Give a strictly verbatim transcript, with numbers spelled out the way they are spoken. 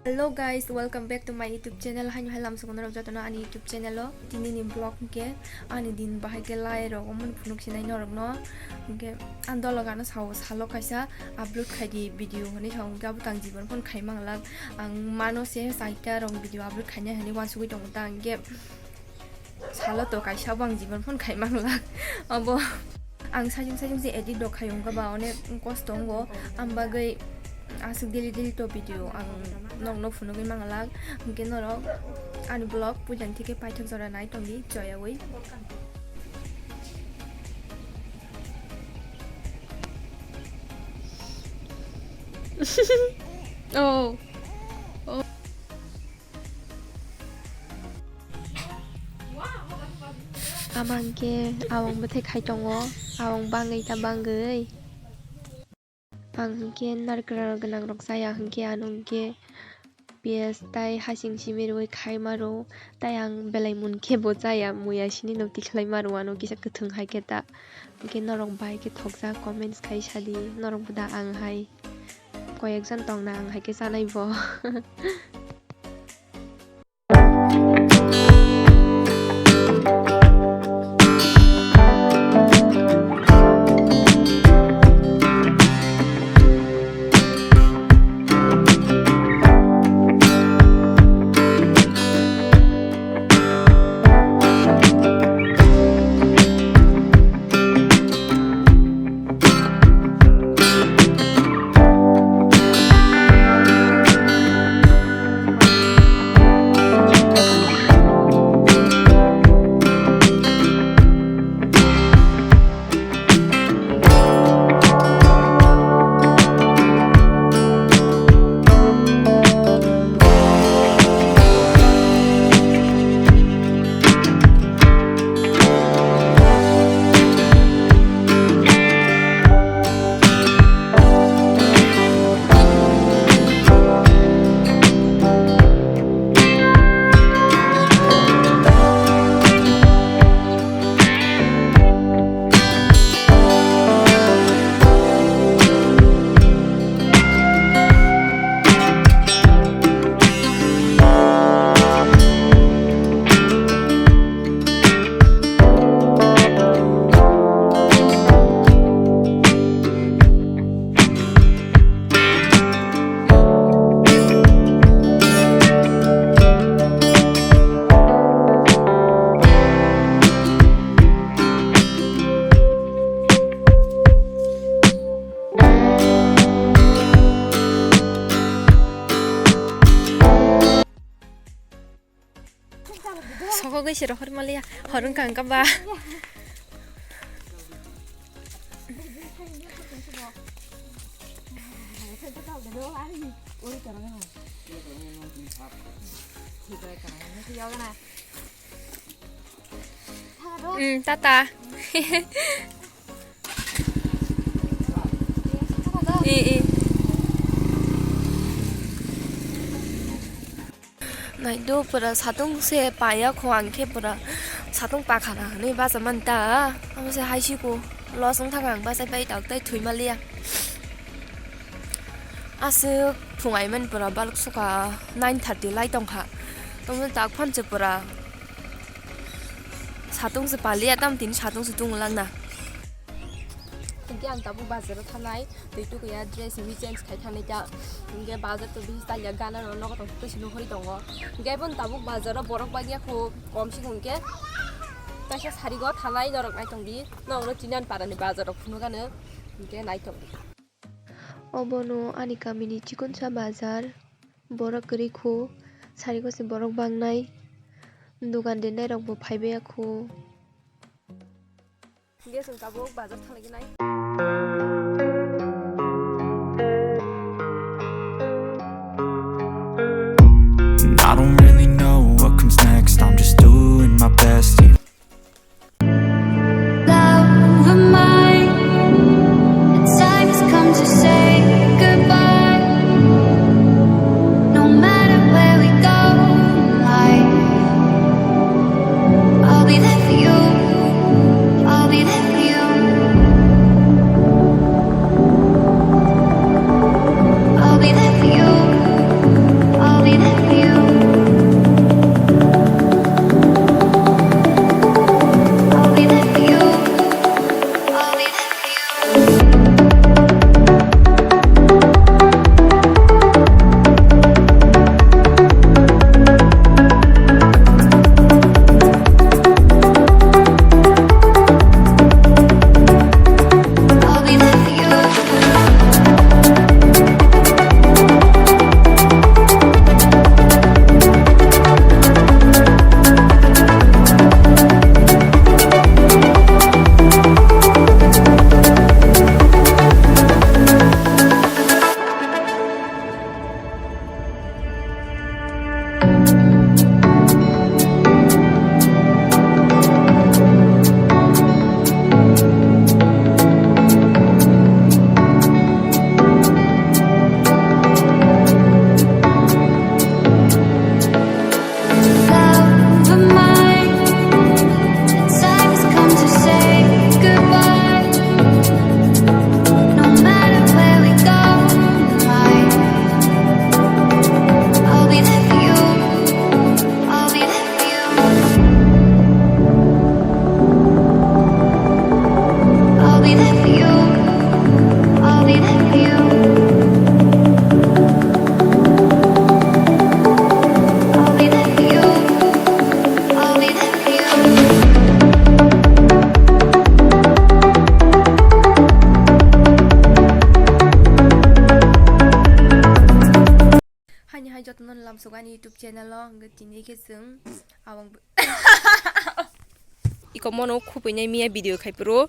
Hello guys, welcome back to my YouTube channel. Haino hai lamsukno norok jotono ani YouTube channel o. Tini ni vlog hwnkhe ani din bahai khe lai rok omo phunuk sinai norok no. Hwnkhe ang dolo gano sao salo kaisa upload khai di video hwnwi sao hwnkhe abo tang jibon phone khai manglak. Ang mano se saita rok video upload khainai hwnwi uansugwi tongo ta hwnkhe. Salo to kaisa bo ang jibon phone khai manglak. Abo ang sajung sajung se edit rok khai wngkha ba onek kosto wngo. Ang bagwi aswk daily daily to video ang nokno phunugwi manglak. Hwnkhe norok ani vlog puila thikhe paithak jora nai tongdi joyawi. Oh. Oh. Ama hwnkhe awang bwthai khai tongo, awang bangwi ta bangwi. Ang hwnkhe narikra gwnang rok chaya hwnkhe ano hwnkhe piyaj tai hasing simi rwui khai maro, tai ang belai mun khe bo chaya, muya sini no tikhlai maro ano kisa kwthwng hai khe ta. Hwnkhe norok bai khe thokjak comments khai sadi, norok bo da ang hai koyekjon tongna ang hai khe chanai bo. Sokogwi se rohor maliya, hor wngkha wngkha ba. Mm, tata. Eh, eh. Naido pura satung se paya kho ang khe pura satung pakhana hwnwi bacha man ta. Amo se hai siko los wng thang ang bachai pai tak tai thwi maliya. Aswk phung ai man pura balok sukha nine thirty lai tongkha. Tongmani tak phan se pura satung se paliya tam tini satung se tung lang na. Hingke ang tabuk bazar o thanai, twi tukuya dress hinwi change khai thanai ta. Hingke bazar to bisi talya gana rok nogo tong twi simi hori tongo. Hingke bo tabuk bazar o borok bangya kho kom si hingke kaisa sari go thanai norok nai tong di. Norok no chinan para ni bazar rok phunuk ano hingke nai tong di. Obono ani kamini chikonsa bazar, borok kwrwi kho, sari gose borok bangnai, dogan rinai rokbo phaibai kho. Hingke chwng tabuk bazar thanglaiwi nai. I don't really know what comes next, I'm just doing my best. Love of mine, the time has come to say goodbye. No matter where we go in life, I'll be there for you. I'll be there for you. Ai jotono lamsok ani YouTube channel o, hwnkhe tini khe chwng abang iko mono khupui nai miya video khai phuru.